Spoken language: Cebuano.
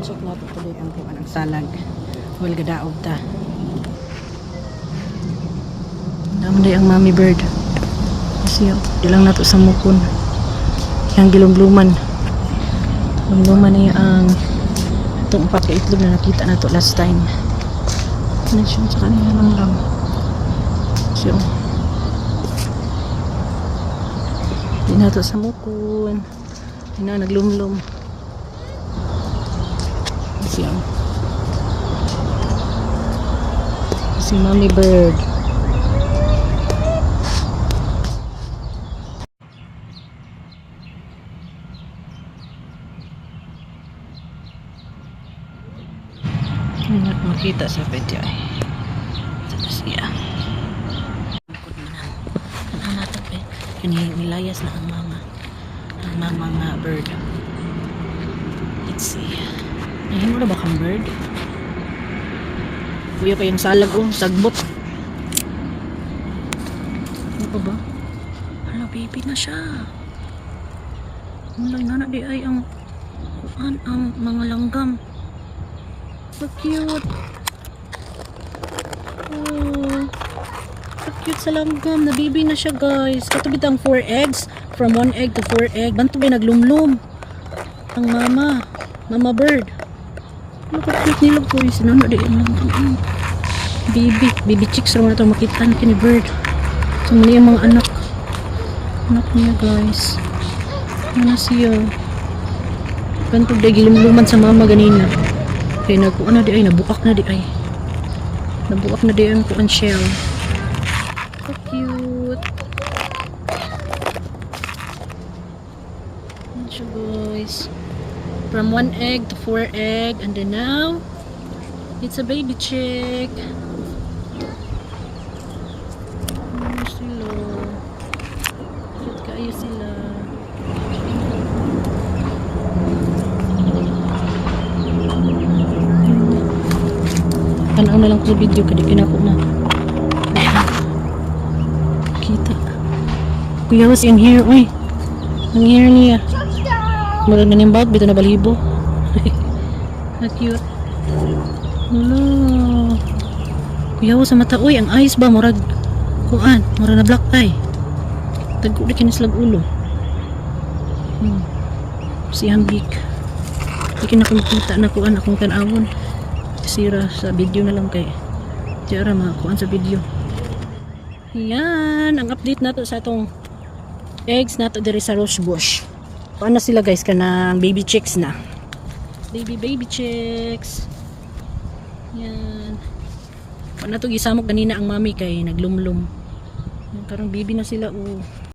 Check nato today ang kuan, ang salag. Well, gadaog ta. Naman day ang mommy bird. Siya, di lang nato sa mukon. Yang gilumluman. Lumluman niya ang itong upat ka itlog na nakita nato last time. Ano siya sa kanila langgam. Siya. Di nato sa mukon. Di na naglumlum. Siya. Si mommy bird. Hindi makita sa video ay. Ito na siya. Bukod na lang. Ano natin eh. Kani nilayas na ang mama. Ang mama nga bird. Let's see. Nahimo na ba kang bird? Kuya kayong salag oh, sagbot. Ano pa ba? Hala, baby na siya. Wala nga na di ay ang kuan ang mga langgam. So cute. Oh. So cute sa langgam. Nabibi na siya, guys. Kato bitang 4 eggs. From 1 egg to 4 egg. Banto ba naglumlum? Ang mama. Mama bird. Ano ka cute nila, guys. Ano di ang langgam. Oh. Baby. Baby chicks raw na ito makita na kini bird. So mali ang mga anak. Anak niya, guys. Ano na siya? Ganito di gilumluman sa mama ganina. Kaya nagkuan na di ay, nabukak na di ay. Nabukak na di ang kuan shell. So cute. Ano siya, guys? From one egg to four egg, and then now it's a baby chick. Ano sila? Cute kaayo sila. Tanaw na lang ko sa video kay di kinako na. Kita. Kuya was in here, uy. Ang hair niya. Murag nanimbag, bito na balibo. How cute. Hello. Kuya sa mata, uy, ang eyes ba, murag, kuan, murag na black eye. Tagko di kinislag ulo. Siyang beak. Di kinako makita na kuan akong tan-awon. Sira sa video na lang kay Tiara makakuan sa video. Yan, ang update nato sa atong eggs nato diri sa rose bush. Kuan na sila, guys, kanang baby chicks na. Baby baby chicks. Yan. Kuan na to gisamok ganina ang mami kay naglumlum. Yan, karong baby na sila oh.